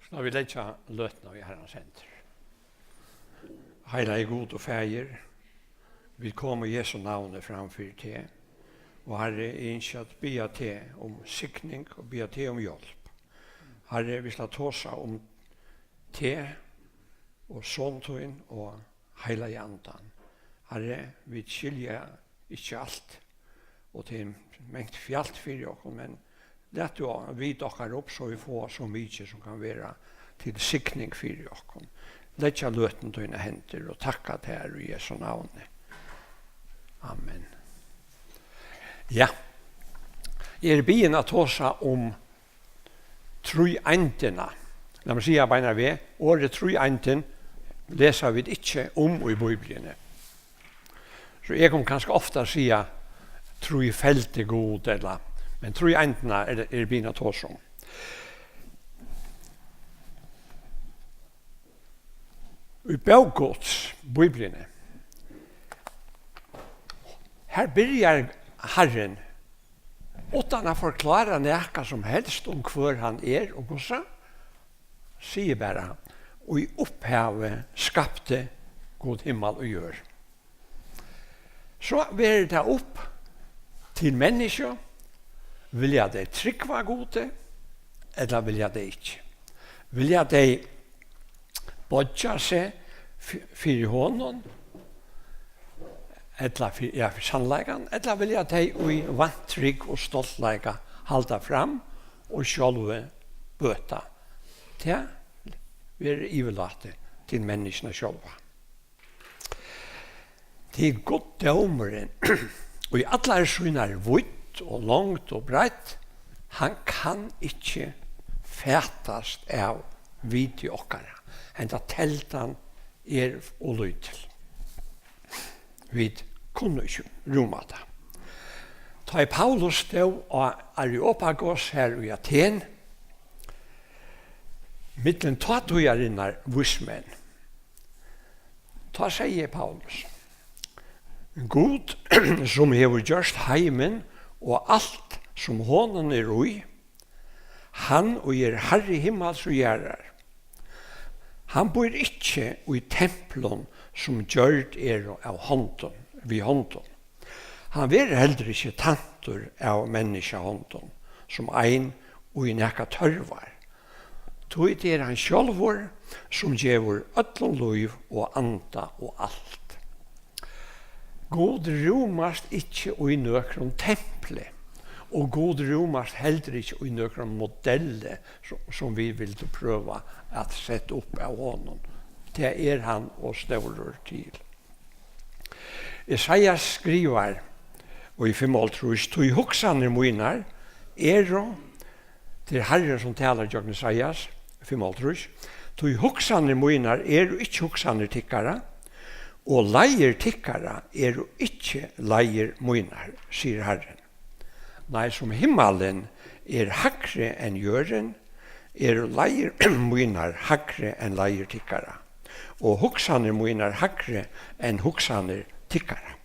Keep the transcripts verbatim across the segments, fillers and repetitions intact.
Lat vit leggja løtuna í Harrans hendur. Heilagi Gud og Faðir, vit koma í Jesu navni fram fyri teg. Og Harri, eg ynski at biðja teg um signing og biðja teg um hjálp. Harri, vit skulu tosa um teg og Son tín og Heilaga Andan. Harri, vit skilja ikki alt, og tað er mangt fjalt fyri okkum, men lat tú vita okkara upp, so vit fáa so mikið sum kann vera til signing fyri okkum. Leggja løtuna í tínar hendur og takka tær í Jesu navni. Amen. Ja, eg eri biðin at tosa um tríeindina. Lat meg siga beinan veg, orðið tríeindin lesa vit ikki um í Bíbliuni. So eg kom kanska ofta at siga trífeldi Gud, ella, men tríeindina er, er biðin at tosa um. Í bók Guds, Bíbliuni, her byrjar Harrin uttan at forklára nakað sum helst um, hvør hann er og hvussu, sigur bara: "Í upphavi skapti Gud himmal og jørð." So verður tað upp til menniskju, vilja tey trúgva Gudi, ella vilja tey ikki? Vilja tey boyggja seg fy-, fyri honum, ella fyri, ja, fyri sannleikan, ella vilja tey í vantrúgv og stoltleika halda fram og sjálvi bøta? Tað verður yvirlatið til menniskjuna sjálva. Tí guddómurin í allari sínari vídd og longd og breidd, hann kann ikki fatast av viti okkara, henda teldan er ov lítil. Vit kunnu ikki rúma tað. Tá ið Paulus stóð á Areopagus her í Aten, millum tátíðarinnar vísmenn, tá segði Paulus: "Gud, sum hevur gjørt heimin og alt, sum honum er í, hann, ið er Harri himmals og jarðar, hann býr ikki í templum, sum gjørd eru av hondum, við hondum. Hann verður heldur ikki tæntur av menniskjahondum, sum ein, ið nakað tørvar. Tí tað er hann sjálvur, sum gevur øllum lív og anda og alt." Gud rúmast ikki í nøkrum templi, og Gud rúmast heldur ikki í nøkrum modelli, so-, sum vit vildu prøva at seta upp av honum. Tað er hann ov stórur til. Esaias skrivar í fimmoghálvtrýss: "Tí hugsanir mínar eru," tað er Harrin, sum talar gjøgnum Esaias, fimmoghálvtrýss, "tí hugsanir mínar eru ikki hugsanir tykkara, og leiðir tykkara eru ikki leiðir mínar, sigur Harrin. Nei, sum himmalin er hægri enn jørðin, eru leiðir mínar hægri enn leiðir tykkara, og hugsanir mínar hægri enn hugsanir tykkara."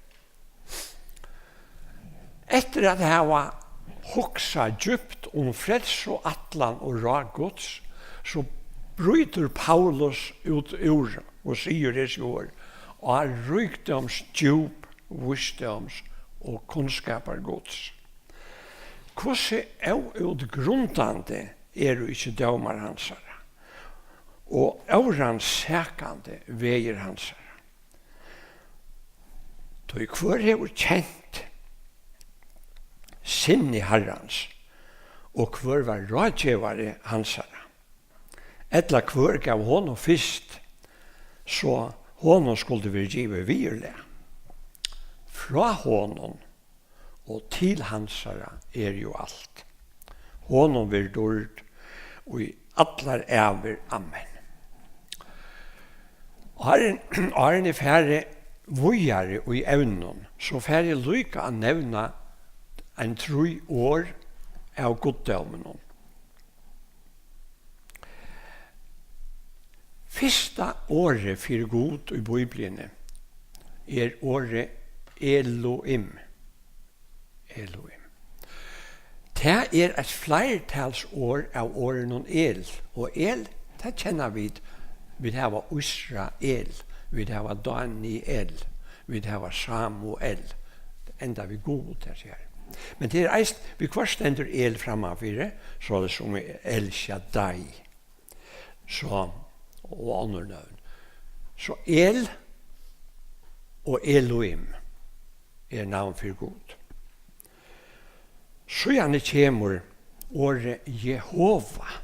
Eftir at hava hugsað djúpt um frelsuætlan og ráð Guds, so brýtur Paulus út úr og sigur hesi orð: "Á ríkdóms djúp vísdóms og kunnskapar Guds! Hvussu óútgrundandi eru ikki dómar hansara, og órannsakandi vegir hansara! Tí hvør hevur kent sinni Harrans, og hvør var ráðgevari hansara? Ella hvør gav honum fyrst, so honum skuldi verið givið viðurlag? Frá honum og til hansara er jú alt. Honum verður dýrd í allar ævir. Amen." Áðrenn, áðrenn eg fari víðari í evninum, so fari eg líka at nevna ein trý orð av guddóminum. Fyrsta orðið fyri Gud í Bíbliuni er orðið Elohim. Elohim. Tað er eitt fleirtalsorð av orðinum El, og El, Tað kenna vit. Vit hava Ísrael, vit hava Daniel, vit hava Samuel. Enda við Gud, tað sigur. Men tað er eisini, viðhvørt stendur El frammanfyri, soleiðis sum El Shaddai. So, og onnur nøvn. So El og Elohim er navn fyri Gud. Síðani kemur orðið Jehova,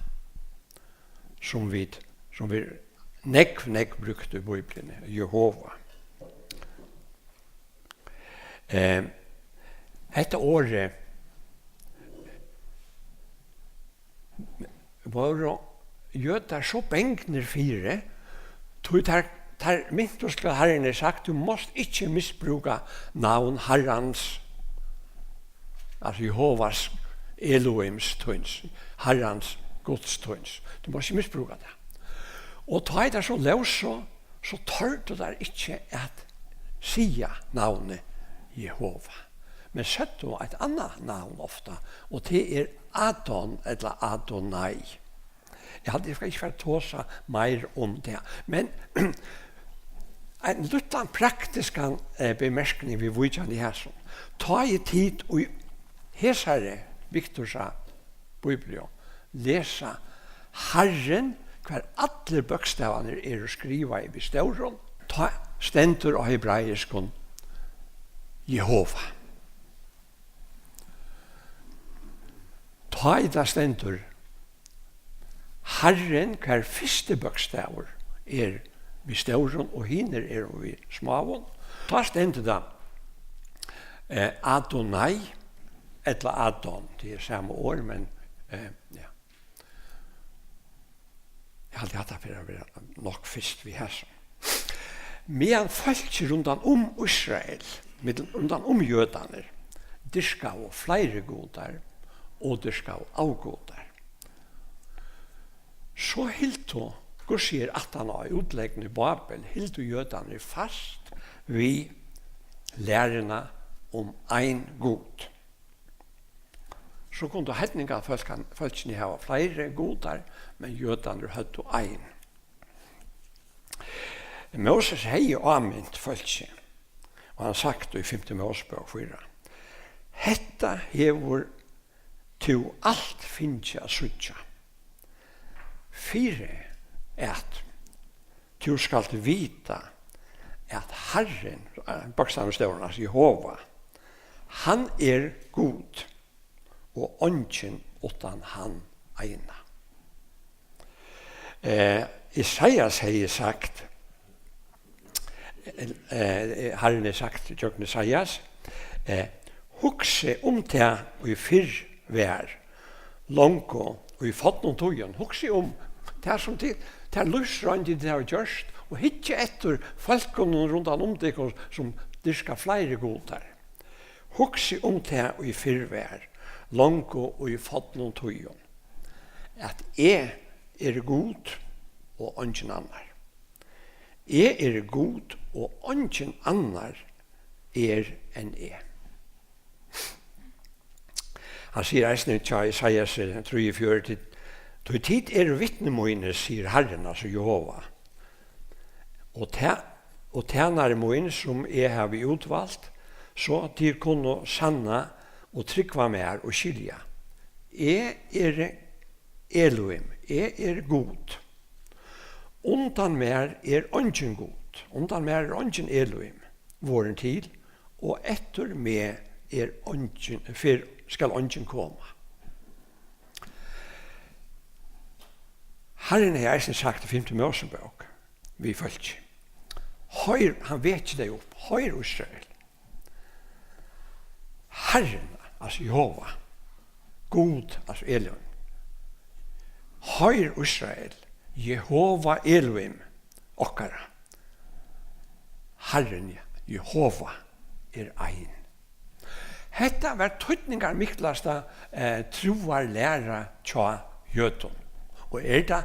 sum vit, sum er nógv, nógv brúkt í Bíbliuni, Jehova. Eh, hetta orðið vóru jødar so bangnir fyri, tí teir, teir mintust til, Harrin hevði sagt: "Tú mást ikki misbrúka navn Harrans, altso Jehovas, Elohims tíns, Harrans, Guds tíns. Tú mást ikki misbrúka tað." Og tá ið teir so lósu, so tordu teir ikki at siga navnið Jehova, men søgdu eitt annað navn ofta, og tað er Adon ella Adonai. Eg haldi, eg skal ikki fara at tosa meir um tað, men ein lítlan praktiskan, eh, bemærkning viðvíkjandi hesum. Tá ið tit í hesari Viktorsa Bíbliu lesa Harrin, hvar allir bókstavarnir eru skrivaðir við stórum, tá stendur á hebraiskum Jehova. Tá ið tað stendur Harrin, hvar fyrsti bókstavur er við stórum og hinir eru við smáum, tá stendur tað, eh, Adonai ella Adon, tað er sama orð, men, eh, ja. Eg haldi, hatta fer at vera nokk fyrst við hesum. Meðan fólkið rundan um Ísrael, millum, rundan um jødarnir, dyrkaðu fleiri gudar og dyrkaðu avgudar, so hildu, hvussu er aftan á útlegdina í Babel, hildu jødarnir fast við læruna um ein Gud. So kundu heidningafólkan-, fólkini hava fleiri gudar, men jødarnir høvdu ein. Móses hevði ámint fólkið, og hann sagt í fimtu Mósebók fýra: "Hetta hevur tú alt fingið at síggja, fyri at tú skalt vita, at Harrin, eh, bókstavin stóran, altso Jehova, hann er Gud, og eingin uttan hann eina." Eh, Esaias hevði sagt, eh, Harrin hevði sagt gjøgnum Esaias, eh, "Hugsi um tað, ið fyrr var, longu í fornum tíðum." Hugsi um tað, sum tit, tær lívsroyndir, tit hava gjørt, og hyggja eftir fólkunum rundan um tykkum, sum dyrka fleiri gudar. Hugsi um tað, ið fyrr var, longu í fornum tíðum, at eg eri Gud og eingin annar. Eg eri Gud, og eingin annar er enn eg. Hann sigur eisini hjá Esaiasi trýogfjøruti: "Tí tit eru vitni mínir, sigur Harrin," altso Jehova, "og tæ-, og tænari mín, sum eg havi útvalt, so tit kunnu sanna og trúgva mær og skilja. Eg eri Elohim, eg eri Gud. Undan mær er eingin Gud, undan mær er eingin Elohim vorðin til, og eftir meg er eingin, fer, skal eingin koma." Harrin hevði eisini sagt í fimtu Mósebók við fólkið: Hoyr, hann vekir tey upp: Hoyr, Ísrael, Harrin, altso Jehova, Gud, altso Elohim, hoyr, Ísrael, Jehova Elohim okkara, Harrin Jehova er ein. Hetta var týdningarmiklasta, eh, trúarlæra hjá jødum, og er tað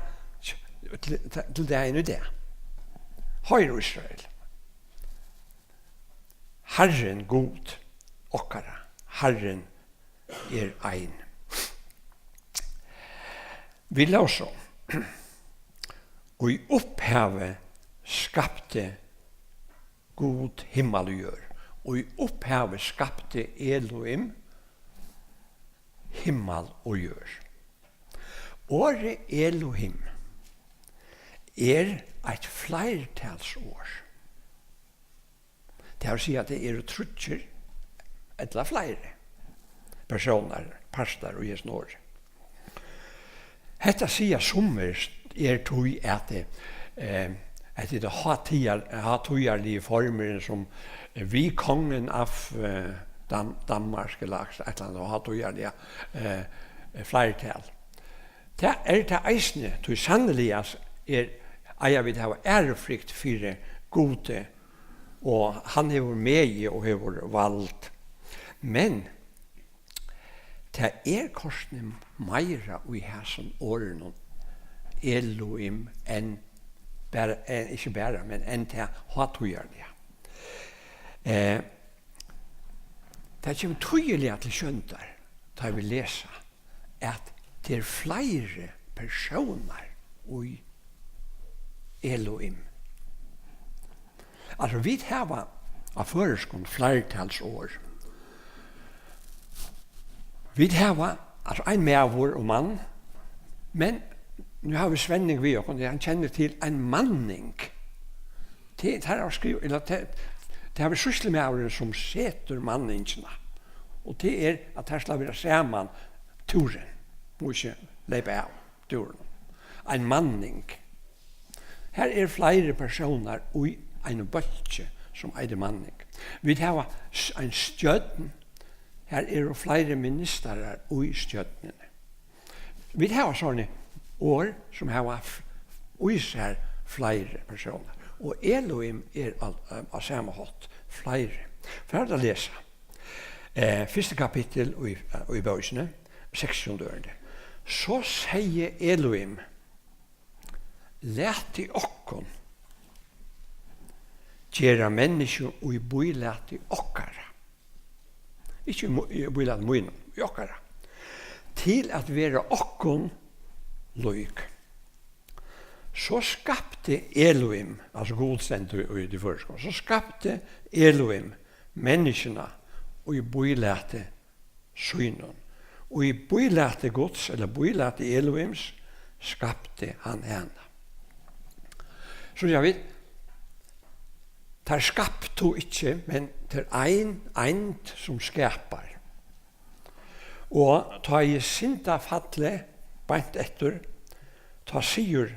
til, til dagin í dag. Hoyr, Ísrael, Harrin Gud okkara, Harrin er ein. Vit lósu: Í upphavi skapti Gud himmal og jørð. Í upphavi skapti Elohim himmal og jørð. Orðið Elohim er eitt fleirtalsorð. Tað vil siga, at tað eru tríggir ella fleiri persónar, partar í hesum orði. Hetta siga summir er tí, at, eh, at tað er hátíðar-, hátíðarligi formurin, sum við kongen av, eh, Dam-, Danmark, ella eitt ella annað hátíðarliga, eh, fleirtal. Tað er tað eisini, tí sanniliga er, eiga vit hava ærefrykt fyri Gudi, og hann hevur megi og hevur vald. Men tað er kortini meira í hasum orðinum Elohim enn bara, enn, ikki bara, men enn tað hátíðarliga. Eh, tað kemur týðiliga til sjóndar, tá vit lesa, at tað er fleiri persónar í Elohim. Altso, vit hava á føroyskum fleirtalsorð. Vit hava, altso, ein maður og mann, men nú hava vit Svenning við okkum, hann kennir til ein manning. Tað, teir hava skrivað, ella tað, tað hava sýslumaðurin, sum setur manningina. Og tað er, at teir skulu vera saman túrin, og ikki leypa av túrinum. Ein manning. Har eru fleiri persónar í einum bólki, sum eitur manning. Vit hava s-, ein stjórn. Har eru fleiri ministarar í stjórnini. Vit hava sovorðni orð, sum hava f-, í sær fleiri persónar. Og Elohim er á, á sama hátt fleiri. Far at lesa. Eh, fyrsta kapittul í, í bókini, seksogtjúgunda ørindi. So segði Elohim: Latið okkum gera menniskju í bílæti okkara. Ikki í mu-, í bílæti mínum, í okkara. Til at vera okkum lík. So skapti Elohim, altso Gud stendur í, í tí føroyskum, so skapti Elohim menniskjuna í bílæti sínum. Og í bílæti Guds, ella bílæti Elohims, skapti hann hana. So síggja vit, teir skaptu ikki, men tað er ein eind, sum skapar. Og tá ið syndafallið beint eftir, tá sigur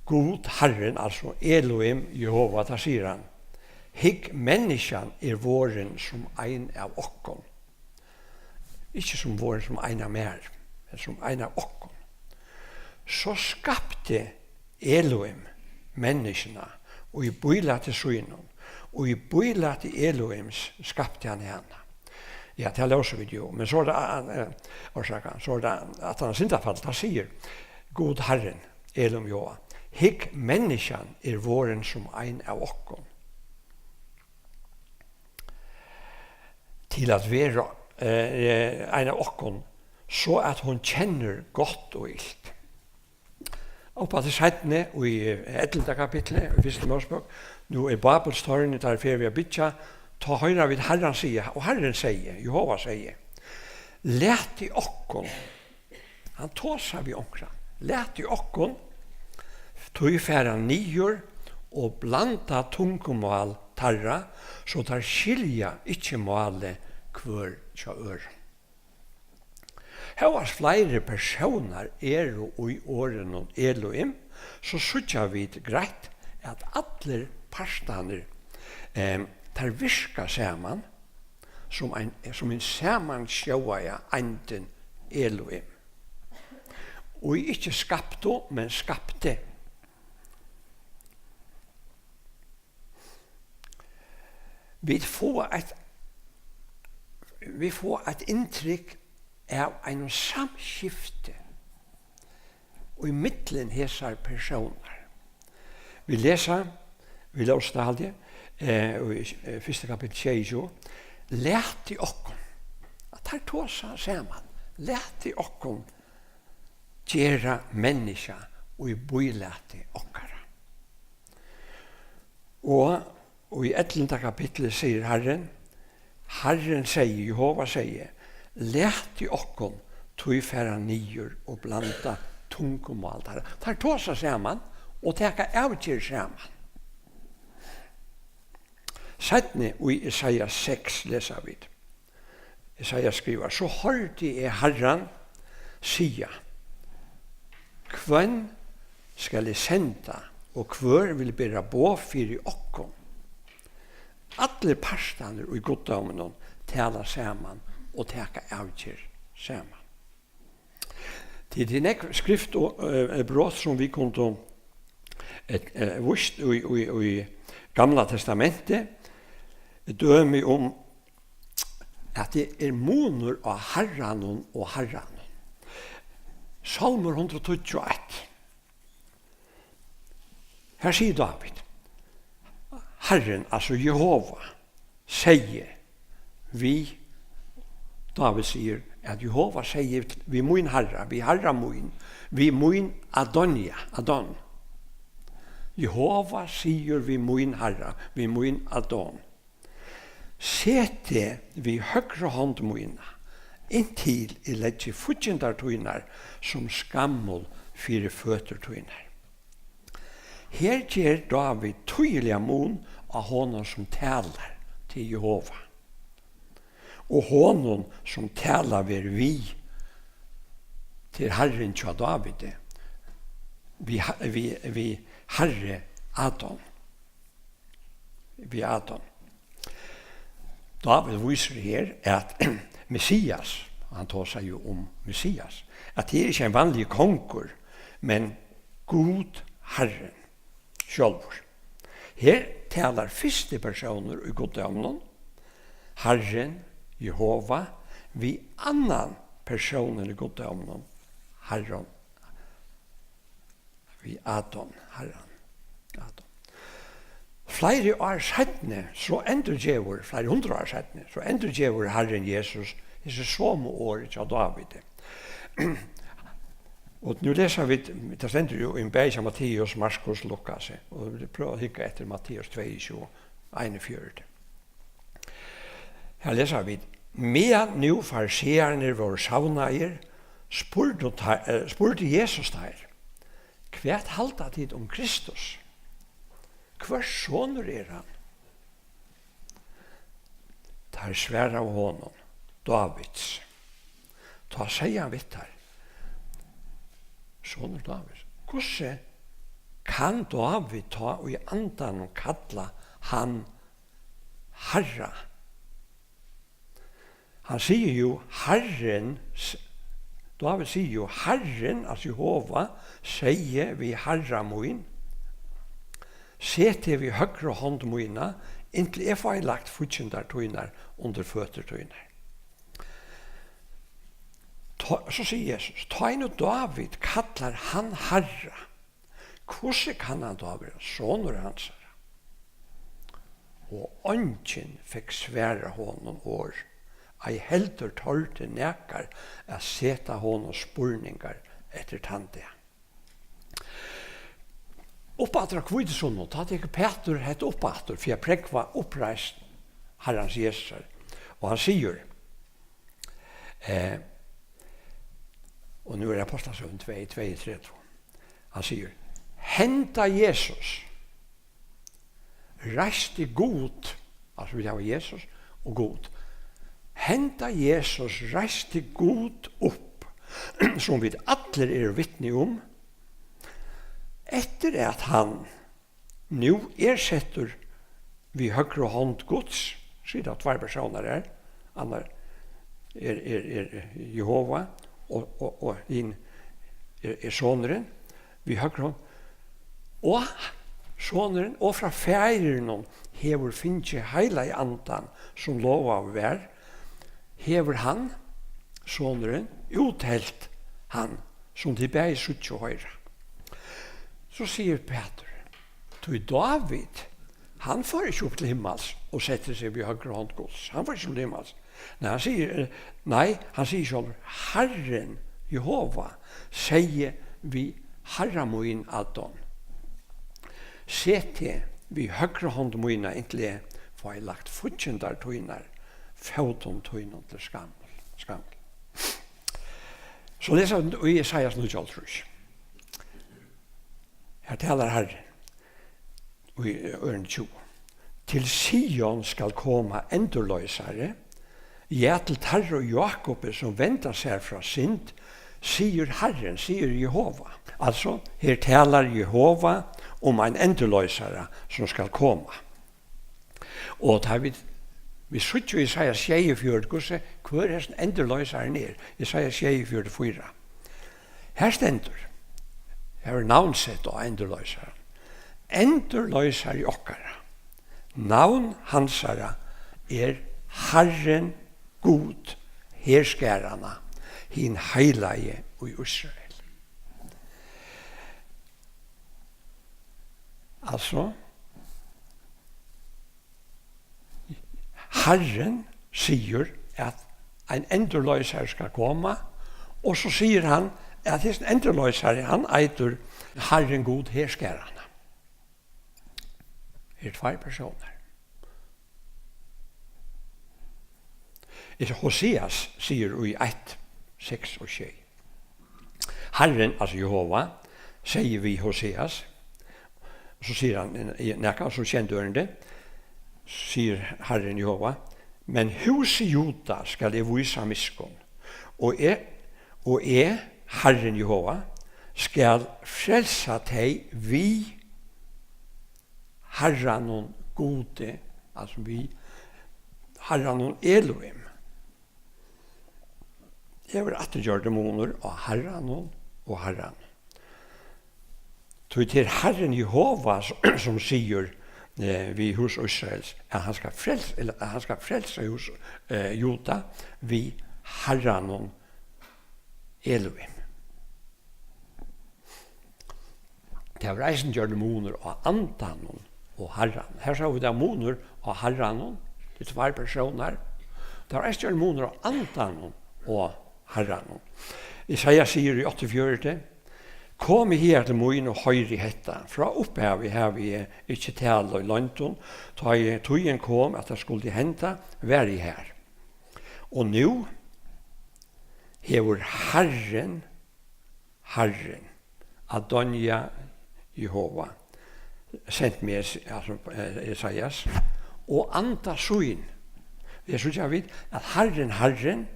Gud, Harrin, altso Elohim, Jehova, tá sigur hann: Hygg, menniskjan er vorðin sum ein av okkum. Ikki sum vorðin sum ein av mær, men sum ein av okkum. So skapti Elohim menniskjuna, og í bílæti sínum, og í bílæti Elohims skapti hann hana. Ja, tað lósu vit jú, men so er tað, eh, orsaka, so er tað, at hann syndafall, tá sigur Gud, Harrin, Elohim, Jehova: Hygg, menniskjan er vorðin sum ein av okkum. Til at vera, eh, ein av okkum, so at hon kennir gott og ilt. Og upp á tað seinna, í, eh, ellivta kapitli, í fyrstu Mósebók, nú er Babels tórn, tá er ferð við at byggja, tá hoyra vit Harran siga, og Harrin segði, Jehova segði: Latið okkum, hann tosar við onkran, latið okkum tí fara niður og blanda tungumál teirra, so teir skilja ikki málið hvør hjá øðrum. Hóast fleiri persónar eru í orðinum Elohim, so síggja vit greitt, at allir partarnir, em, teir virka saman sum ein, sum hin samansjóðaða eindin Elohim, ið ikki skaptu, men skapti. Vit fáa eitt, vit fáa eitt inntrykk av einum samskifti í millum hesar persónar. Vit lesa, vit lósu tað, haldi eg, eh, í, eh, fyrsta kapittul sjeyogtjúgu: Latið okkum, at teir tosa saman, latið okkum gera menniskja í bílæti okkara. Og í ellivta kapitli sigur Harrin, Harrin segði, Jehova segði, latið okkum tí fara niður og blanda tungumál teirra. Teir tosa saman og taka avgerð saman. Seinni í Jesaja seks lesa vit. Jesaja skrivar, so hoyrdi eg Harran siga, hvønn skal eg senda, og hvør vil bera boð fyri okkum? Allir partarnir í guddóminum tala saman og taka avgerð saman. Tí tað er nógv skrift og, eh, brot, sum vit kundu, eh, eh, víst í, í, í Gamla Testamenti, dømi um, at tað er munur á Harranum og Harranum. Sálmur hundrað og tíggju og eitt. Her sigur Dávid, Harrin, altso Jehova, segði við, Dávid sigur, at Jehova segði við mín Harra, við Harra mín, við mín Adonja, Adon. Jehova sigur við mín Harra, við mín Adon. Set teg við høgru hond mína, inntil eg leggi fíggindar tínar sum skammul fyri føtur tínar. Her ger Dávid týðiliga mun á honum, sum talar til Jehova, og honum, sum talar verður við, til Harrin hjá Dávidi, við, við, við Harri Adon. Við Adon. Dávid vísir her, at Messias, hann tosar jú um Messias, at tað er ikki ein vanligur kongur, men Gud Harrin sjálvur. Her talar fyrsti persónur í guddóminum, Harrin Jehova, við annan persónin í guddóminum, Harran, við Adon, Harran, Adon. Fleiri ár seinni, so endurgevur, fleiri hundrað ár seinni, so endurgevur Harrin Jesus hesi somu orð hjá Dávidi. Og nú lesa vit, tað stendur jú í bæði hjá Matteus, Markus, Lukas, og vit prøva at hygga eftir Matteus tveyogtjúgu, einogfjøruti. Her lesa vit, meðan nú farisearnir vóru savnaðir, spurdu teir, eh, spurdi Jesus teir, hvat halda tit um Kristus? Hvørs sonur er hann? Teir svaraðu honum, Dávids. Tá segði hann við teir, sonur Dávids, hvussu kann Dávid tá í andanum kalla hann Harra? Hann sigur jú, Harrin, s-, Dávid sigur jú, Harrin, altso Jehova, segði við Harra mín, set teg við høgru hond mína, inntil eg fái lagt fíggindar tínar undir føtur tínar. Tá, so sigur Jesus, tá ið nú Dávid kallar hann Harra, hvussu kann hann tá vera sonur hansara? Og eingin fekk svarað honum orð, ei heldur tordi nakar at seta honum spurningar eftir tann dag. Upp aftur á hvítusunnu, tá tekur Pætur hetta upp aftur fyri at prógva uppreisn Harrans Jesusar. Og hann sigur, eh, og nú er Ápostlasøgan tvey, tveyogtretivu. Hann sigur, henda Jesus reisti Gud, altso vit hava Jesus og Gud. Henda Jesus reisti Gud upp, sum vit allir eru vitni um, eftir at hann nú er settur við høgru hond Guds, sita tveir persónar har, annar er, er, er Jehova, og, og, og hin er, er Sonurin, við høgru hond. Og Sonurin, og frá Faðirinum hevur fingið Heilaga Andan, sum lovaður var, hevur hann, Sonurin, úthelt hann, sum tit bæði síggja og hoyra. So sigur Pætur, tí Dávid, hann fór ikki upp til himmals og setti seg við høgru hond Guds. Hann fór ikki upp til himmals. Nei, hann sigur, eh, nei, hann sigur sjálvur, Harrin Jehova segði við Harra mín, Adon, set teg við høgru hond mína, inntil eg fái lagt fíggindar tínar fótum tínum til skaml, skaml. So lesa vit í Jesajas níggjuoghálvtrýss. Her talar Harrin í øðrum tjúgu. Til Sion skal koma endurloysari, ja, til teirra í Jákupi, sum venda sær frá synd, sigur Harrin, sigur Jehova. Altso, her talar Jehova um ein endurloysara, sum skal koma. Og tá vit, vit síggja í Jesaja sjeyogfjøruti, hvussu, hvør hesin endurloysarin er, Jesaja sjeyogfjøruti fýra. Her stendur, her er navnsett á endurloysaran. Endurloysari okkara, navn hansara er Harrin Gud herskaranna, hin heilagi í Ísrael. Altso, Harrin sigur, at ein endurloysari skal koma, og so sigur hann, at hesin endurloysari, hann eitur Harrin Gud herskaranna. Her eru tveir persónar. Hoseas sigur í eitt, seks og sjey. Harrin, altso Jehova, segði við Hoseas, so sigur hann, eh, nakað, so skendi ørindi, sigur Harrin Jehova, men húsi Juda skal eg vísa miskunn, og eg, og eg, Harrin Jehova, skal frelsa tey við Harranum Gudi, altso við Harranum Elohim. Her verður aftur gjørdur munur á Harranum og Harranum. Tí tað er Harrin Jehova, sum sigur, eh, við hús Ísraels, at hann skal frels-, ella at hann skal frelsa hús, eh, Juda við Harranum Elohim. Tað var eisini gjørdur munur á andanum og Harran. Her sá vit, tað munur á Harranum, tað eru tveir persónar. Tað var eisini gjørdur munur á andanum og Harranum. Jesaja sigur í áttaogfjøruti, komið higar til mín og hoyrið hetta. Frá upphavi havi eg ikki talað í loyndum, tá eg, tíðin kom, at tað skuldi henda, var eg har. Og nú hevur Harrin Harrin, Adonja Jehova, sent meg, altso, eh, Esaias, og anda sín. Vit síggja vit, at Harrin, Harrin,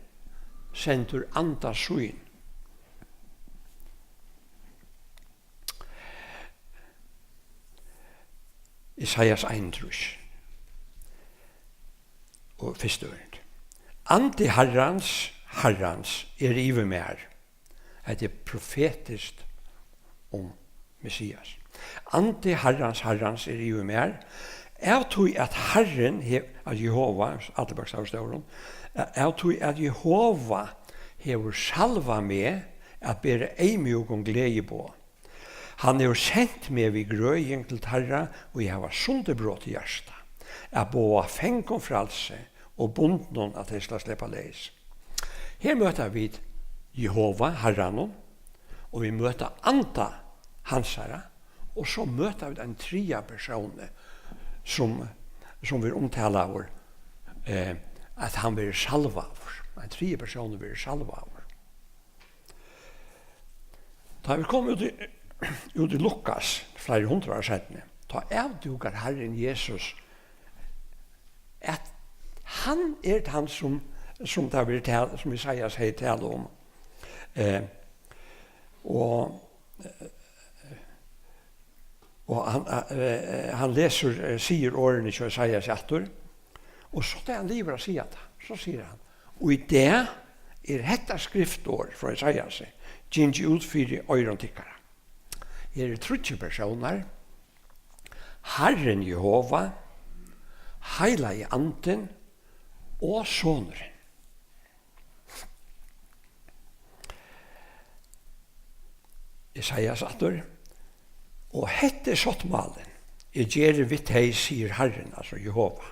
sendir anda sín. Esaias einogtrýss, og fyrstu ørindi. Andi Harrans, Harrans, er yvir mær. Hetta er profetiskt um Messias. Andi Harrans, Harrans er yvir mær, av tí at Harrin he-, at Jehova, allir bókstavir stórum, av tí at Jehova hevur salvað meg at bera eyðmjúkum gleðiboð. Hann hevur sent meg við grøðing til teirra, ið hava sundurbrotið hjarta, at boða fangum frælsi og bundnum, at tey skal sleppa leys. Her møta vit Jehova, Harranum, og vit møta anda hansara, og so møta vit ein triðja persóni, sum, sum verður umtalaður, eh, at hann verður salvaður. Ein triðji persónur verður salvaður. Tá vit koma út í, út í Lukas, fleiri hundrað ár seinni, tá avdúkar Harrin Jesus, at hann er tann, sum, sum tað verður tal-, sum Esaias hevði talað um. Eh, og, eh, og hann, eh, hann lesur, eh, sigur orðini hjá Esaiasi aftur, og so tá hann livir at siga tað, so sigur hann, og í dag er hetta skriftorð frá Esaiasi gingið út fyri oyrum tykkara. Her eru tríggir persónar, Harrin Jehova, Heilagi Andin og Sonurin. Esaias aftur. Og hetta er sáttmálin, eg geri við tey, sigur Harrin, altso Jehova.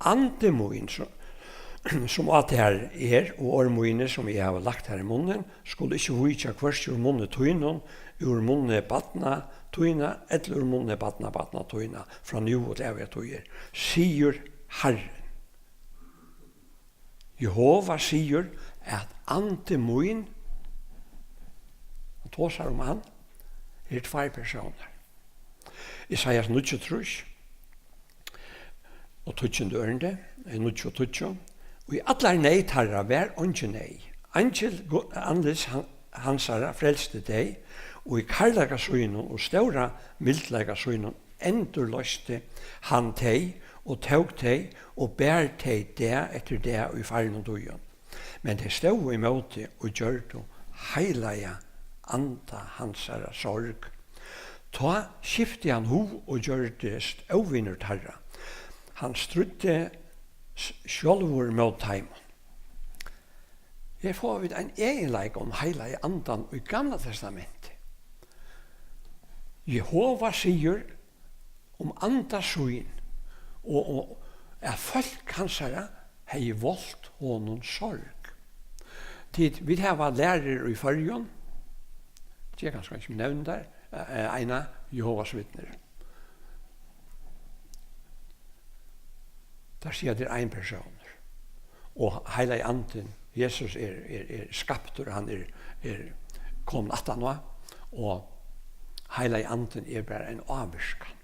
Andi mín, so, sum á tær er, og orð míni, sum eg havi lagt tær í munnin, skulu ikki víkja hvørki úr munni tínum, úr munni barna tína, ella úr munni barnabarna tína, frá nú og til ævigar tíðir, sigur Harrin. Jehova sigur, at andi mín, hann tosar um hann, her eru tveir persónar. Esaias níggjuogtrýss og tíggjunda ørindi, eh, níggju og tíggju, og í allari neyð teirra var eingin neyð. Eingil gu-, andlits han-, hansara frelsti tey, og í kærleika sínum og stóra mildleika sínum endurloysti hann tey og tók tey og bar tey dag eftir dag í farnum tíðum. Men tey stóðu ímóti og gjørdu heilaga anda hansara sorg. Tá skifti hann hug og gjørdist óvinur teirra. Hann stríddi s-, sjálvur mót teimum. Her fáa vit ein eginleika um heilaga andan í Gamla Testamenti. Jehova sigur um anda sín, og, og at fólk hansara hevði volt honum sorg. Tit, vit hava lærur í Føroyum, tað er kanska ikki nevnt har, eh, eina, Jehovas Vitnir. Teir siga, at tað er ein persónur. Og Heilagi Andin, Jesus er, er, er skaptur, hann er, er komin aftan á, og Heilagi Andin er bara ein ávirkan.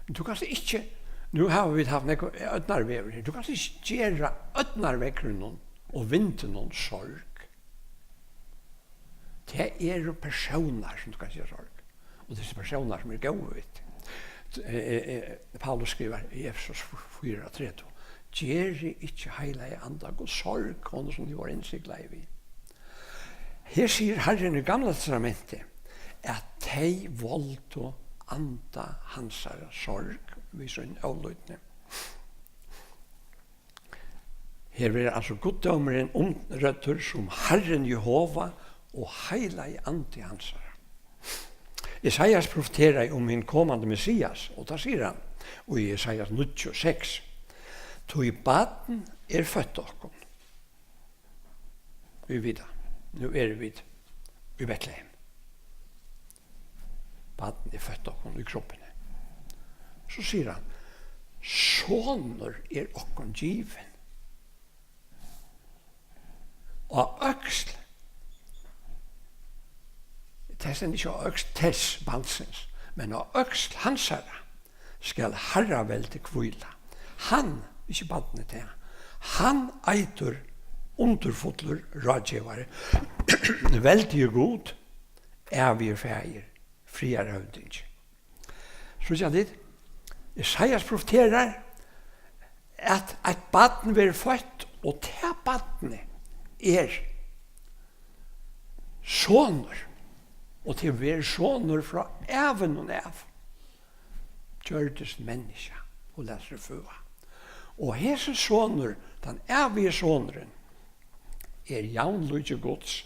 Men tú kanst ikki, nú hava vit havt nógv ódnarveður her, tú kanst ikki gera ódnarveðrinum og vindinum sorg. Tað eru persónar, sum tú kanst gera sorg. Og tað eru persónar, sum eru góðir við teg. Eh, eh, eh, Paulus skrivar í Efesus fýra tretivu: "Gerið ikki Heilaga Anda Guds sorg, honum sum tit vóru innsiglað við." Her sigur Harrin í Gamla Testamenti, at tey voldu anda hansara sorg við sín ólýdni. Her verður altso guddómurin umrøddur sum Harrin Jehova og Heilagi Andi hansara. Esaias profeteraði um hin komandi Messias, og tað sigur hann í Esaias níggju seks: "Tí barn er føtt okkum." Vit vita, nú eru vit í Betlehem. Barn er føtt okkum í krúbbuni. So sigur hann: "Sonur er okkum givin. Á øksl," tess enn ikki á øksl tess barnsins, men á øksl hansara skal harraveldi hvíla. Hann, ikki barnið tað, hann eitur undurfullur ráðgevari, veldigur Gud, ævigur faðir, friðarhøvdingi. Síggja tit, Esaias profeterar, at eitt barn verður føtt, og tað barnið er sonur, og tað verður sonur frá ævinum av, gjørdist menniskja og læt seg føða. Og hesin sonur, tann ævigi sonurin, er javnlíki Guds,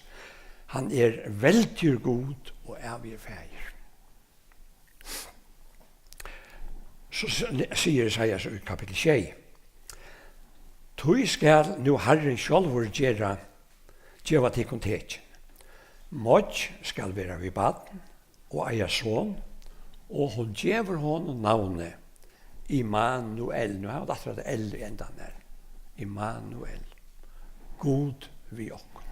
hann er veldigur Gud og ævigur faðir. So s-, le-, sigur Esaias í kapittul sjey: "Tí skal nú Harrin sjálvur gera, geva tykkum tekin. Moyggj skal vera við barn og eiga son, og hon gevur honum navnið Immanuel." Nú hava vit aftur eitt L í endan har. Immanuel. Gud við okkum.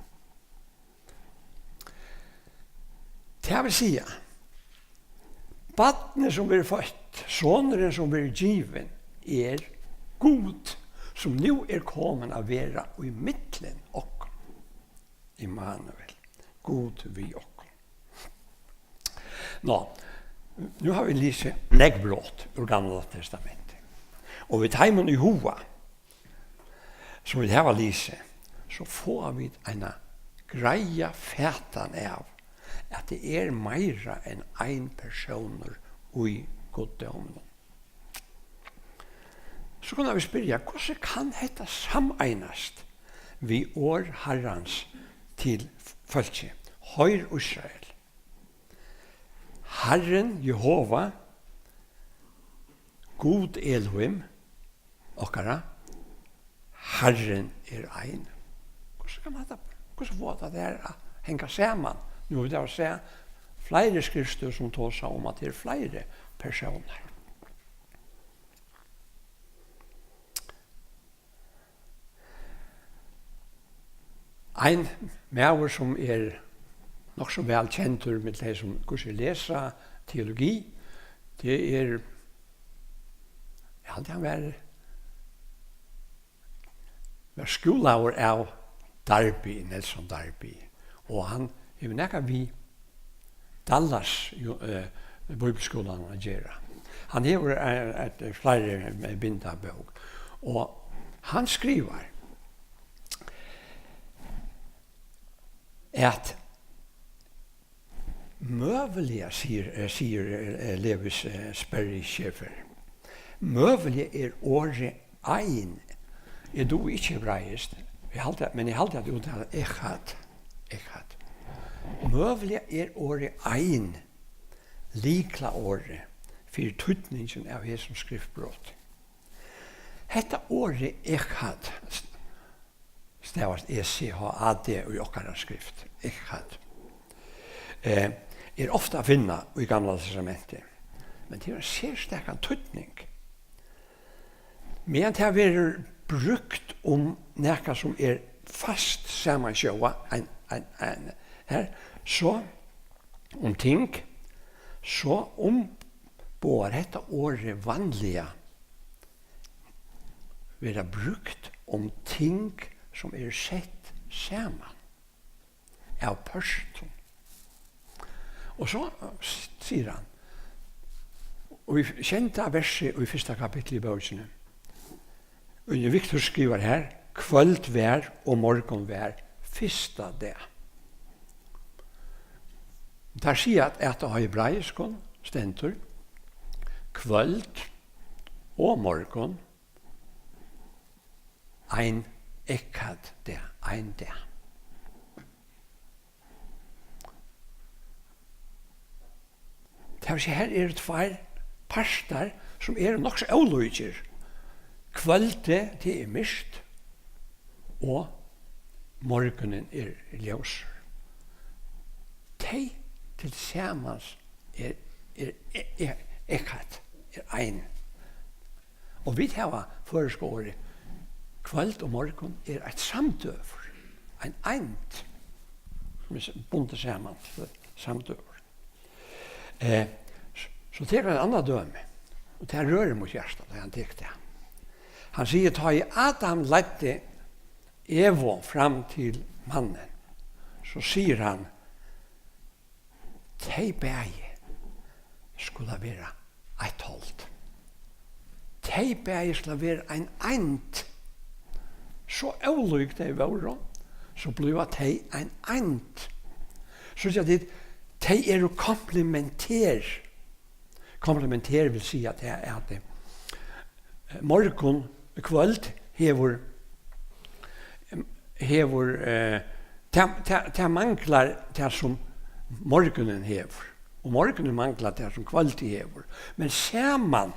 Tað vil siga, barnið, sum verður føtt, sonurin, sum verður givin, er Gud, sum nú er komin at vera í millum okkum. Immanuel, Gud við okkum. Nå, nú hava vit lisið nógv brot úr Gamla Testamenti, og við teimum í huga, sum vit hava lisið, so fáa vit eina greiða fatan av, at tað er meira enn ein persónur í guddóminum. So kunnu vit spyrja, hvussu kann hetta sameinast við orð Harrans til fólkið? Hoyr, Ísrael. Harrin Jehova, Gud Elohim okkara, Harrin er ein. Hvussu kann hatta, hvussu fáa tað har at hanga saman? Nú, vit hava sæð fleiri skriftstøð, sum tosa um, at tað eru fleiri persónar. Ein maður, sum er nokk so væl kendur millum tey, sum hvussu lesa teologi, tað er, eg haldi, hann var, var skúlaður av Darby, Nelson Darby, og hann hevur nakað við Dallas, jú, eh, Bíbliuskúlan at gera. Hann hevur, eh, eitt, fleiri, eh, bindabók. Og hann skrivar, at møguliga, sigur, eh, sigur, eh, Lewis, eh, Sperry Chafer, møguliga er orðið ein. Eg dugi ikki hebraiskt, eg haldi, men eg haldi, at eg úttali echad. Echad. Møguliga er orðið ein lyklaorðið fyri týdningin av hesum skriftbroti. Hetta orðið echad stavast E C H A D í okkara skrift. Echad. Eh, er ofta at finna í Gamla Testamenti. Men tað er ein serstakan týdning. Meðan tað verður brúkt um nakað, sum er fast samansjóðað, ein, ein, ein, her, so um ting, so umboðar hetta orðið vanliga verða brúkt um ting, sum eru sett saman av pørtum. Og so, eh, s-, sigur hann, og í sjeynda versi í fyrsta kapitli í bókini, og Victor skrivar her, kvøld var og morgun var fyrsta dag. Teir siga, at, at á hebraiskum stendur, kvøld og morgun, ein echad dag, ein dag. Tað vil siga, her eru tveir partar, sum eru nokk so ólíkir. Kvøldið, tað er myrkt, og morgunin er ljósur. Tey til samans er, er, er, er echad, er ein. Og vit hava føroyska orðið kvøld og morgun er eitt samdøgur, ein eind, sum er s-, bundið saman til samdøgur. Eh, s-, so tekur hann eitt annað dømi, og tað rørir mítt hjarta, tá hann tekur tað. Hann sigur, tá ið Adam leiddi Evu fram til mannin, so sigur hann, tey bæði skulu vera eitt hold. Tey bæði skulu vera ein eind. So ólík tey vóru, so blíva tey ein eind. Síggja tit, tey eru komplementer. Komplementer vil siga, at, at, eh, morgun, kvøld hevur, hevur, eh, tað, tað, tað manglar tað, sum morgunin hevur, og morgunin manglar tað, sum kvøldið hevur, men saman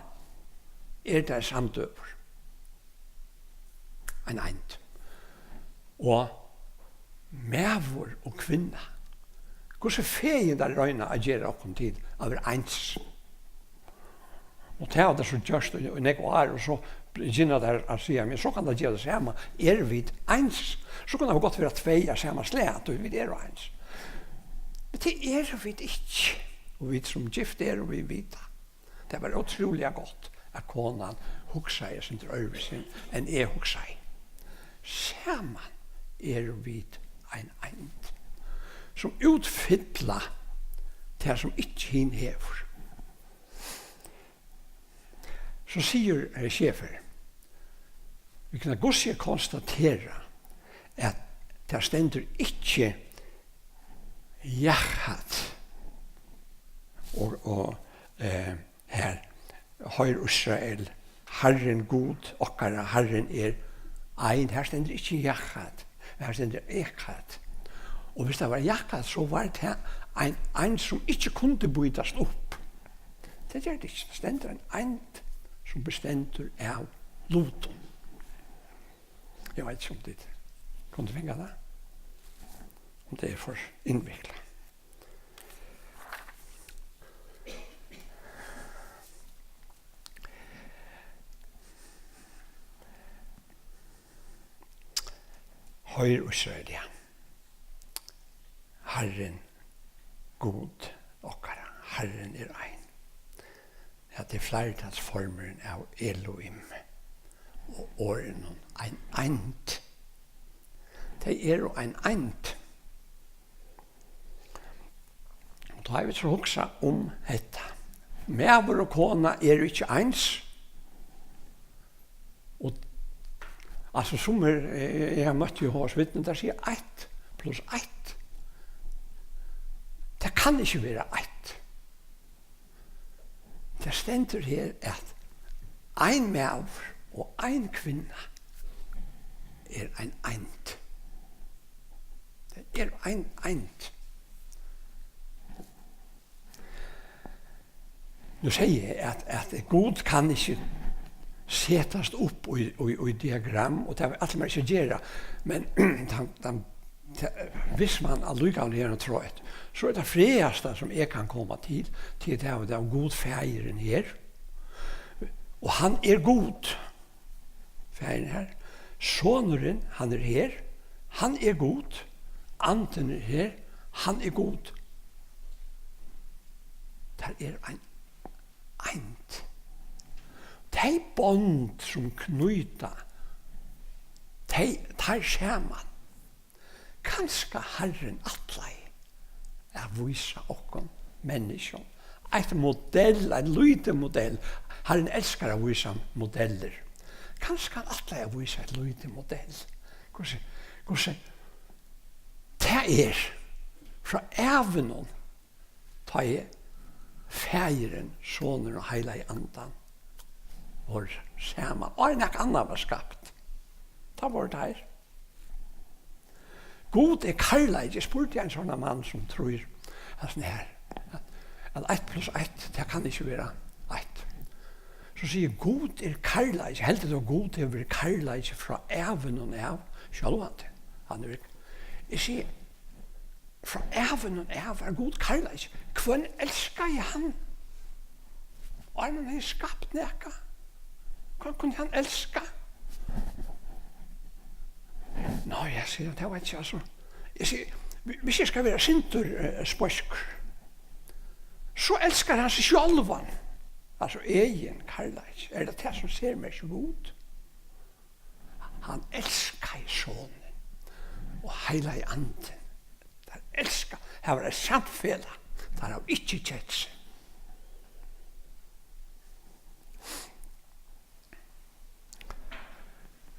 er tað samdøgur, ein eind. Og maður og kvinna, hvussu fegin tær royna at gera okkum til at vera eins. Og tað hava tær so gjørt í, í nógv ár, og so begynna tær at siga, men so kann tað gera tað sama. Eru vit eins, so kunnu tað gott vera tvey av sama slag, tí vit eru eins. Men tað eru vit ikki, og vit sum gift eru, vit vita. Tað var ótrúliga gott, at konan hugsaði eitt sindur øðrvísi, enn eg hugsaði. Saman eru vit ein eind, sum útfylla tað, sum ikki hin hevur. So sigur, eh, Schaefer, vit kunnu gott siga konstatera, at tað stendur ikki Jahad. Og, og, eh, her, hoyr Ísrael, Harrin Gud okkara, Harrin er ein. Her stendur ikki Jahad, men her stendur Echad. Og hvis tað var Jahad, so var tað ein, ein sum ikki kundi býtast upp. Tað ger tað ikki. Tað stendur ein eind, sum bestendur av lutum. Eg veit ikki, um tit kundu fingið tað. Um tað er for innviklað. Hoyr, Ísrael, ja. Harrin, Gud okkara, Harrin er ein. Hetta er fleirtalsformurin av Elohim og orðinum ein eind. Tey eru ein eind. Og tá eg vil so hugsa um hetta. Maður og kona eru ikki eins. Og, altso, sum er, eg, eg havi møtt Jehovas vitni, teir siga eitt pluss eitt. Tað kann ikki vera eitt. Tað stendur her, at ein maður og ein kvinna er ein eind. Tað er ein eind. Nú segði eg, at, at Gud kann ikki setast upp í, í, í diagram, og tað ætli mær ikki at gera, men tann, tann, ta-, viss mann allíkavæl hevur eina trú, so er tað frægasta, sum eg kann koma til, til tað, at Gud Faðirin her, og hann er Gud. Faðirin her. Sonurin, hann er her. Hann er Gud. Andin er her. Hann er Gud. Tað er ein eind. Tey bond, sum knýta, tey, teir saman. Kanska Harrin ætlaði at vísa okkum menniskjum eitt modell, eitt lítið modell. Harrin elskar at vísa modellir. Kanska hann ætlaði at vísa eitt lítið modell. Hvussu, hvussu tað er frá ævinum, tá ið Faðirin, Sonurin og Heilagi Andan vóru saman, áðrenn nakað annað var skapt. Tá vóru teir. Gud er kærleiki. Eg spurdi ein sovorðnan mann sum trýr, altso, her, at, at eitt pluss eitt, tað kann ikki vera eitt. So sigur, Gud er kærleiki. Heldur tú, Gud hevur verið kærleiki frá ævinum av? Sjálvandi. Hann er, eg sigi, frá ævinum av var Gud kærleiki. Hvønn elskaði hann? Og hann hevði skapt nakað. Hvønn kundi hann elska? Ná, eg sigi, tað veit eg ikki, altso. Eg sigi, vi-, hvis eg skal vera sindur, eh, speiskur, so elskar hann seg sjálvan. Altso, egin kærleiki. Er tað tað, sum sermerkir Gud? Hann elskaði Sonin og Heilagi Andin. Teir elska, har var eitt samfelag. Teir hava ikki kent seg.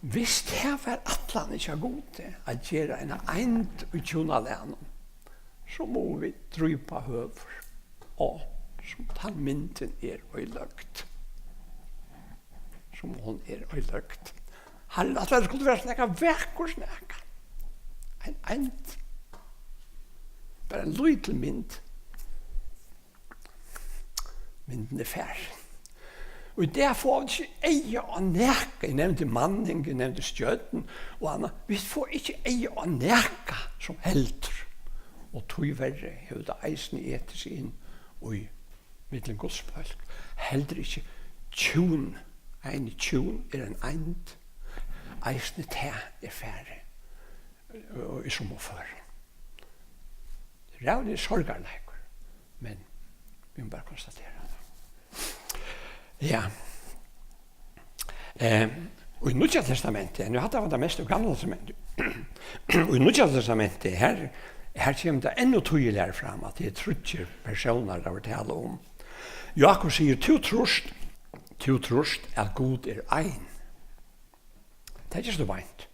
Hvis tað var ætlanin hjá Gudi at gera eina eind í hjúnalagnum, so mugu vit drýpa høvur á, sum tann myndin er oyðiløgd. Sum hon er oyðiløgd. Hann ætlaði, at tað skuldi vera so nakað vakurt, so nakað. Ein eind. Bara ein lítil mynd. Myndin er farin. Og í dag fáa vit ikki eyga á nakað. Eg nevndi manning, eg nevndi stjørnur og annað. Vit fáa ikki eyga á nakað sum heldur. Og tíverri hevur tað eisini etið seg inn í millum Guds fólk. Heldur ikki hjún, eini hjún er ein eind. Eisini tað er farið, og í sumum førum. Ræðuligur sorgarleikur, men vit mugu bara konstatera tað. Ja. Eh, og í Nýggja Testamenti, nú hatta var tað mest í Gamla Testamenti. Og í Nýggja Testamenti, her, her kemur tað enn týðiligari fram, at tað er tríggir persónar, tað var tala um. Jákup sigur, tú trýrt, tú trýrt, at Gud er ein. Tað er ikki so beint.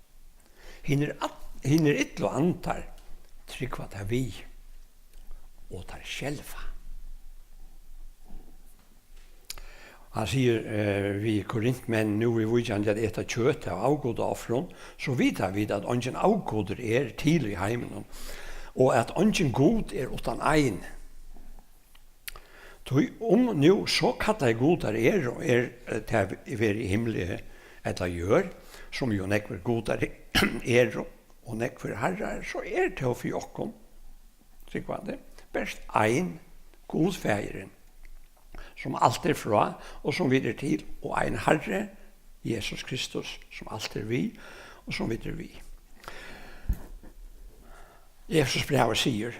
Hinir all-, hinir illu andar trúgva tað við, og teir skelva. Hann sigur, eh, við Korintmenn, nú viðvíkjandi at eta kjøt av avgudaofrum, so vita vit, at eingin avgudur er til í heiminum, og at eingin Gud er uttan ein. Tí um nú so kallaðir gudar eru, er, eh, tað verið í himli, ella jørð, sum jú nógvir gudar eru, og nógvir harrar, so er tó fyri okkum, trúgvandi, bert ein Gud Faðirin, sum alt er frá, og sum vit eru til, og ein Harri, Jesus Kristus, sum alt er við, og sum vit eru við. Efesusbrævið sigur,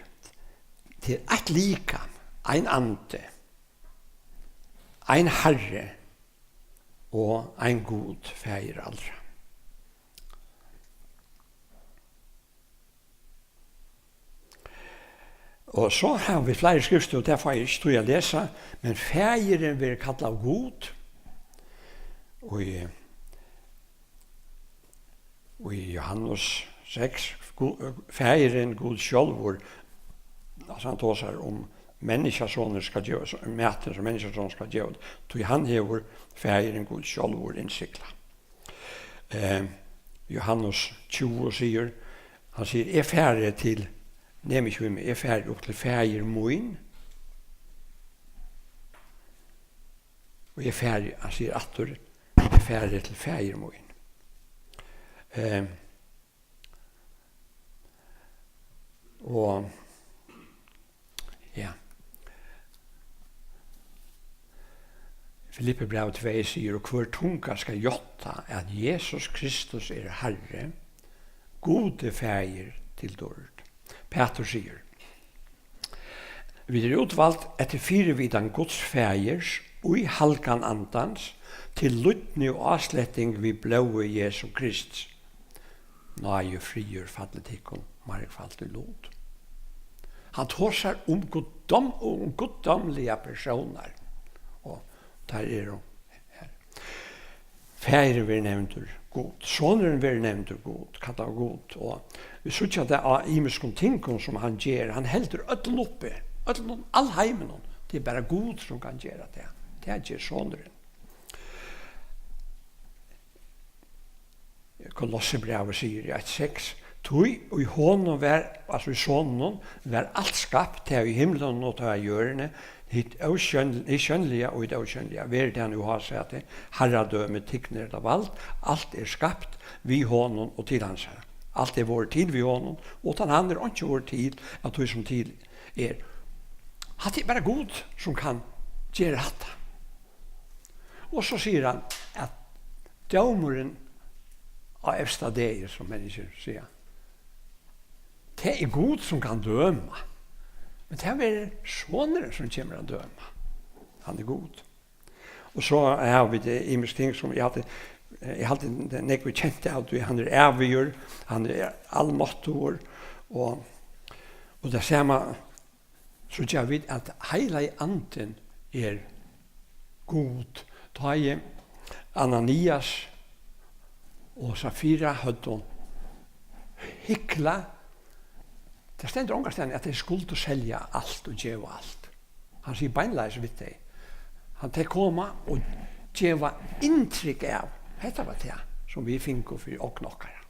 til eitt likam, ein andi, ein Harri og ein Gud, Faðir allra. Og so hava vit fleiri skriftir, og tað fái eg ikki tíð at lesa, men Faðirin verður kallaður Gud, og í, og í Jóhannes seks, Gu-, Faðirin, Gud sjálvur, altso, hann tosar um, Menniskjasonur skal geva, matin, sum Menniskjasonur skal geva, tí hann hevur Faðirin, Gud sjálvur, innsiglað. Eh, Jóhannes tjúgu sigur, hann sigur, eg fari til, nem ikki við meg, eg fari upp til Faðir mín, og eg fari, hann sigur aftur, eg fari til Faðir mín. Eh, og, ja. Filippibrævið tvey sigur, og hvør tunga skal játta, at Jesus Kristus er Harri, Gudi Faðir til dýrd. Pætur sigur, vit eru útvald eftir fyrivitan Guds Faðirs í halgan andans til lýdni og ásletting við blóði Jesu Krists. Náði og friður falli tykkum, margfalt í lut. Hann tosar um guddom-, um guddómligar persónar, og teir eru her. Faðirin verður nevndur Gud, Sonurin verður nevndur Gud, kallaður Gud, og vit síggja tað á ymiskum tingum, sum hann ger. Hann heldur øllum uppi, øllum, alheiminum. Tað er bara Gud, sum kann gera tað. Tað ger Sonurin. Kolossebrævið sigur í eitt seks, tí í honum var, altso í Soninum, var alt skapt, tað í himlunum og tað á jørðini, hitt ósjónl-, hitt sjónliga og hitt ósjónliga, verði tað nú hásæti, harradømi, tignir ella vald, alt er skapt við honum og til hansara. Alt er vorðið til við honum, uttan hann er einki vorðið til av tí, sum til er. Hatta er bara Gud, sum kann gera hatta. Og so sigur hann, at dómurin á evsta degi, sum menniskjur siga, tað er Gud, sum kann døma. Men tað verður Sonurin, sum kemur at døma. Hann er Gud. Og so hava vit, eh, ymisk ting, sum eg haldi, eh, eg haldi, tað er nógv, vit kenna av tí, hann er ævigur, hann er almáttugur, og, og tað sama síggja vit, at Heilagi Andin er Gud. Tá ið Ananias og Safira høvdu hyklað, tað stendur ongastaðni, at tey skuldu selja alt og geva alt. Hann sigur beinleiðis við tey. Hann, tey koma og geva inntrykk av, hetta var tað, sum vit fingu fyri ogn okkara.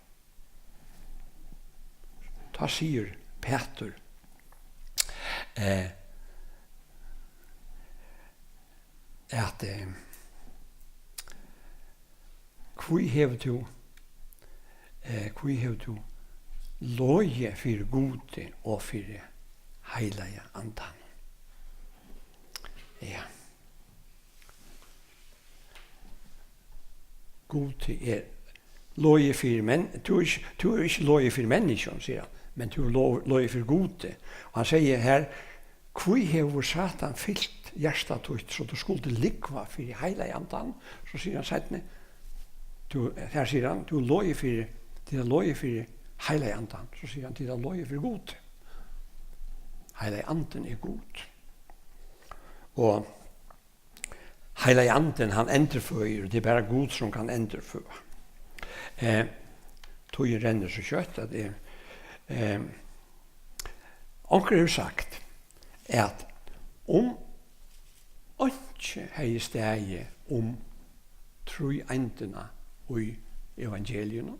Tá sigur Pætur, eh, at, eh, hví hevur tú, eh, hví hevur tú logið fyri Gudi og fyri Heilaga Andanum? Ja. Gudi er logið fyri menn-, tú er ikki, tú er ikki logið fyri menniskjum, sigur hann, men tú er lo-, logið fyri Gudi. Og hann sigur her, hví hevur Satan fylt hjarta títt, so tú skuldi lúgva fyri Heilaga Andan? So sigur hann seinni, tú, her sigur hann, tú er logið fyri, tit er logið fyri Heilaga Andan. So sigur hann, tit er logið fyri Gudi. Heilagi Andin er Gud. Og Heilagi Andin, hann endurføðir, og tað er bara Gud, sum kann endurføða. Eh, tíðin rennur so skjótt, at eg, eh, onkur hevur sagt, at um einki hevði staðið um tríeindina í evangeliunum,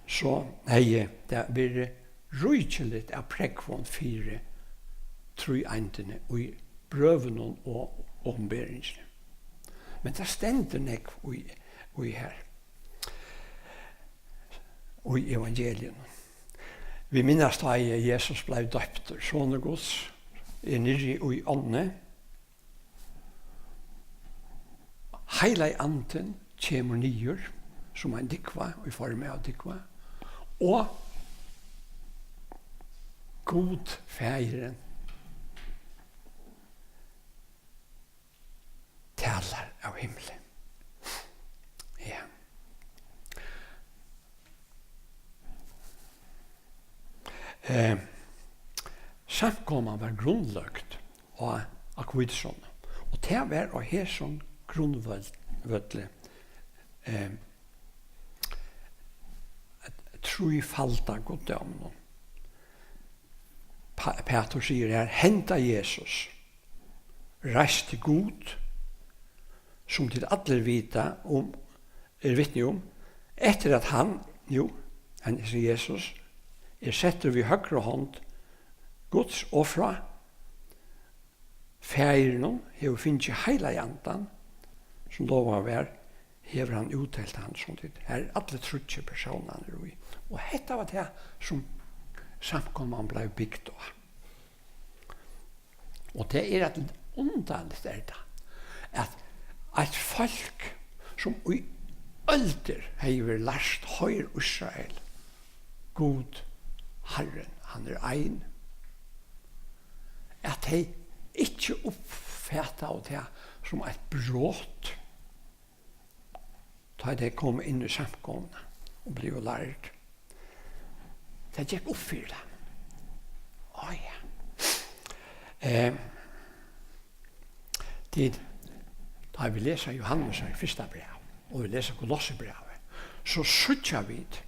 so hevði tað verið ríkiligt av prógvum fyri tríeindini í brøvunum og opinberingini. Men tað stendur nógv í, í her, í evangelium. Vit minnast tá, ið Jesus bleiv doyptur, Sonur Guds er niðri í ánni. Heilagi Andin kemur niður sum ein dúgva, í formi av dúgvu, og Gud Faðirin talar av himli. Ja. Eh, samkoman var grundløgd á, á hvítusunnu, og tað var á hesum grundvøll-, vølli, eh, trífalda guddóminum. Pa-, Pætur sigur her: "Henda Jesus reisti Gud, sum tit allir vita um, er vitni um, eftir at hann, jú, hann, hesin Jesus, er settur við høgru hond Guds og frá Faðirinum hevur fingið Heilaga Andan, sum lovaður var, hevur hann úttelt hann, sum tit." Her eru allir tríggir persónarnir í. Og hetta var tað, sum samkoman bleiv bygd á. Og tað er, at undarligt er tað, at eitt fólk, sum í øldir hevði verið lært: "Hoyr, Ísrael, Gud, Harrin, hann er ein," at tey ikki uppfataðu tað sum eitt brot, tá tey komu inn í samkomuna og blivu lærd. Tað gekk upp fyri teimum. Á ja. Eh, tit, tá vit lesa Jóhannesar fyrsta bræv, og vit lesa Kolossebrævið, so síggja vit,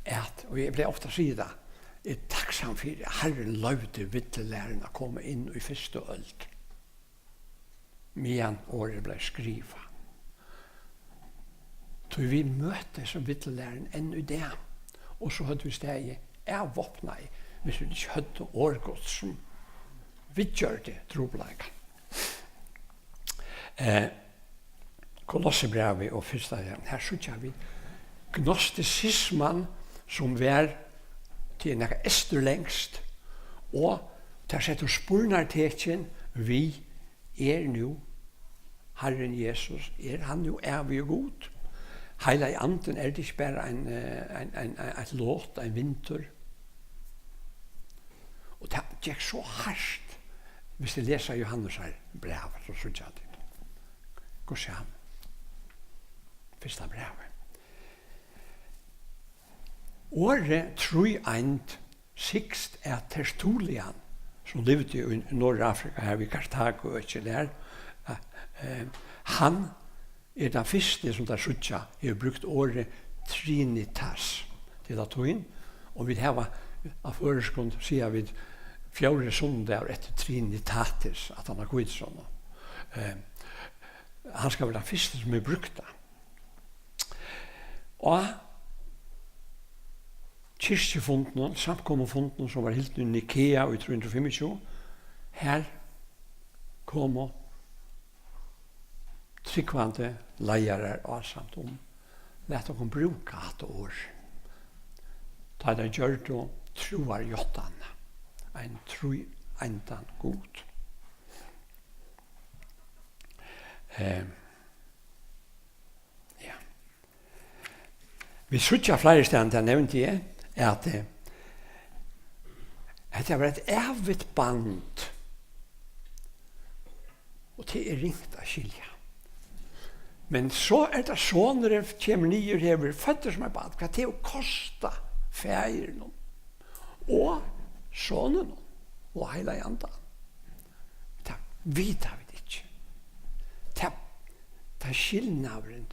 at, og eg plagi ofta at siga tað, eg er takksamur fyri, at Harrin loyvdi villulæruni at koma inn í fyrstu øld, meðan orðið bleiv skrivað. Tí vit møta hesum villulæruni enn í dag, og so høvdu vit staðið avvápnaði, hvis vit ikki høvdu orð Guds, sum viðgjørdi trupulleikan. Eh, Kolossebrævið og fyrsta, her síggja vit gnostisisman, sum var til nakað eysturlendskt, og tær settu spurnartekin við: "Er nú Harrin Jesus, er hann nú ævigi Gud? Heilagi Andin, er tað ikki bara ein, eh, ein, ein, ein, eitt lot, ein vindur?" Og tað gekk so hart, hvis tit lesa Jóhannesar bræv, so síggja tit. Hvussu hann? Fyrsta brævið. Orðið tríeind sigst, at Tertullian, sum livdi í Norðurafrika, har við Kartago, økið er, eh, hann er tann fyrsti, sum teir síggja, hevur brúkt orðið trinitas til latín, og vit hava á føroyskum, siga vit, fjórði sunnudagur eftir trinitatis, at hann er hvítusunna. Eh, hann skal vera tann fyrsti, sum hevur brúkt tað. Á kirkjufundinum, samkomufundinum, sum var hildin í Nikea í trý hundrað og fimmogtjúgu, har komu trúgvandi leiðarar ásamt um: "Lat okkum brúka hatta orð." Tá teir gjørdu trúarjáttanina, ein tríeindan Gud. Eh, ja. Vit síggja fleiri staðni, tað nevndi eg, at, eh, hetta var eitt ævigt band, og tað er ringt at skilja. Men so er tað, sonurin kemur niður, her verður føddur sum eitt barn. Hvat tað hevur kostað Faðirinum og Soninum og Heilaga Andanum, tað vita vit ikki. Tað, tað er skilnaðurin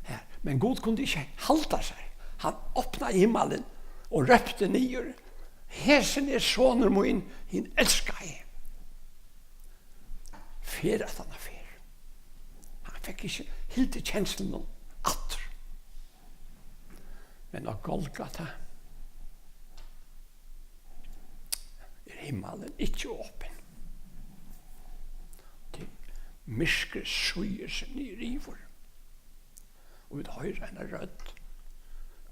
her. Men Gud kundi ikki halda sær. Hann opnaði himmalin og rópti niður: "Hesin er sonur mín, hin elskaði." Ferð aftan á ferð. Hann fekk ikki hildið kenslunum aftur. Men á Golgata er himmalin ikki opin. Tí myrkrið sígur seg niður yvir. Og vit hoyra eina rødd: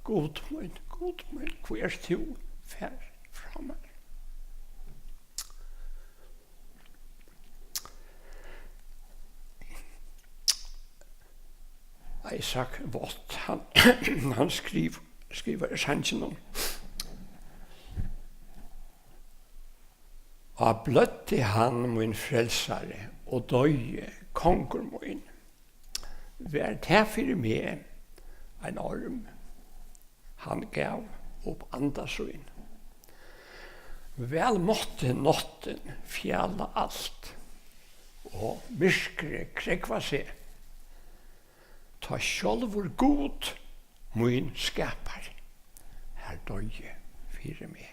"Gud mín, Gud mín, hví ert tú farin frá mær?" Isak Watt, hann, hann skriv-, skrivar í sanginum: "Á bløddi hann, mín frelsari, og doyði, kongur mín. Var tað fyri meg ein orm, hann gav upp anda sín. Væl mátti náttin fjala alt, og myrkrið krógva seg, tá sjálvur Gud, mín skapari, har doyði fyri meg."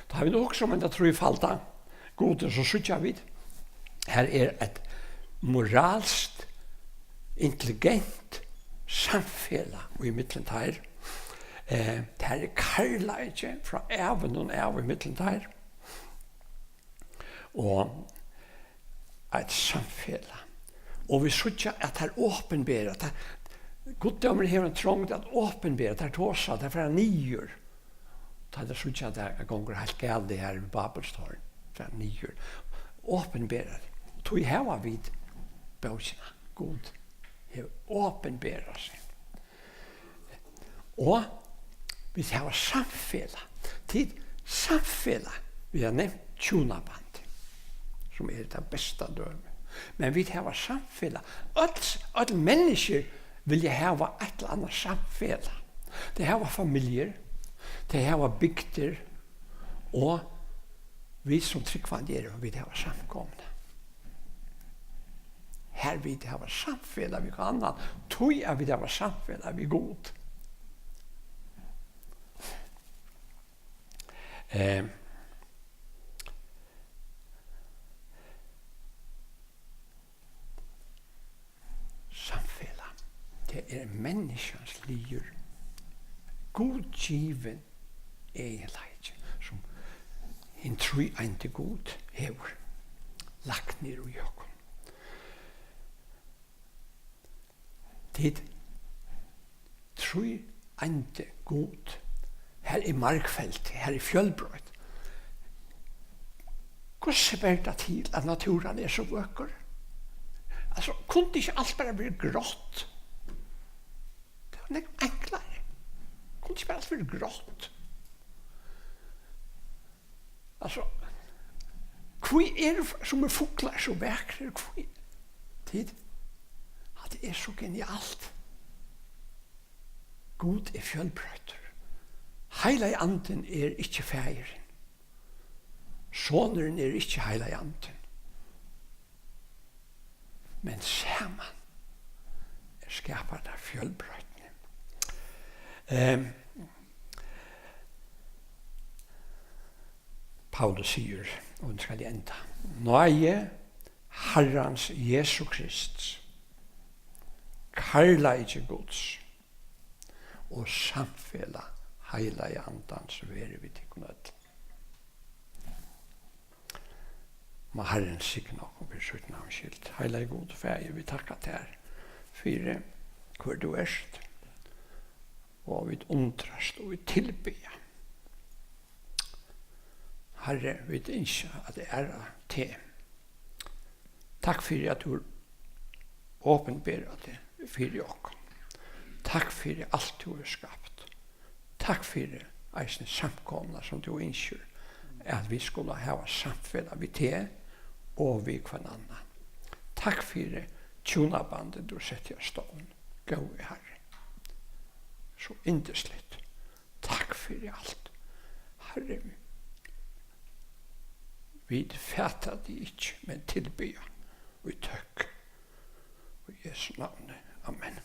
Tá vit nú hugsa um henda trífalda Gudin, so síggja vit, her er eitt moralskt, intelligent samfelag í millum teir. Eh, tað er kærleiki frá ævinum av í millum teir. Og eitt samfelag. Og vit síggja, at teir opinbera, at teir, guddómurin hevur ein trong at opinbera, teir tosa, teir fara niður. Tá teir síggja, at tað gongur heilt galið her við Babels tórn, fara niður. Opinbera. Tí hava vit bókina. Gud hevur opinberað seg. Og vit hava samfelag. Tit, samfelag, vit hava nevnt hjúnaband, sum er tað besta dømi. Men vit hava samfelag. Øll, øll menniskju vilja hava eitt ella annað samfelag. Tey hava familjur, tey hava bygdir, og vit sum trúgvandi eru, vit hava samkomuna. Har vit hava samfelag við hvønn annan, tí at vit hava samfelag við Gud. Eh, samfelag, tað er menniskjans liður, gudgivin eginleiki, sum hin tríeindi Gud hevur lagt niður í okkum. Tit, tríeindi Gud, har er margfeldi, har er fjølbroytt. Hvussu ber tað til, at náttúran er so vøkur? Altso, kundi ikki alt bara verið grátt? Tað var nógv enklari. Kundi ikki bara alt verið grátt? Altso, hví eru f-, summir fuglar so vakrir? Hví? Tit, hatta er so genialt. Gud er fjølbroyttur. Heilagi Andin er ikki Faðirin. Sonurin er ikki Heilagi Andin. Men saman er skapað tað fjølbroytni. Ehm, Paulus sigur, og nú skal eg enda: Náði Harrans Jesu Krists, kærleiki Guds og samfelag Heilaga Andans verið við tykkum øll. Má Harrin signa okkum fyri sítt navns skyld. Heilagi Gud, Faðir, vit takka tær fyri, hvør tú ert, og vit undrast og vit tilbiðja. Harri, vit ynskja at æra teg. Takk fyri, at tú opinberar teg fyri okkum. Takk fyri alt, tú hevur skapt. Takk fyri eisini samkomuna, sum tú ynskir, at vit skulu hava samfelag við teg og við hvønn annan. Takk fyri hjúnabandið, tú setti á stovn, góði Harri. So yndisligt. Takk fyri alt, Harri. Vit fata teg ikki, men tilbiðja í tøkk. Í Jesu navni. Amen.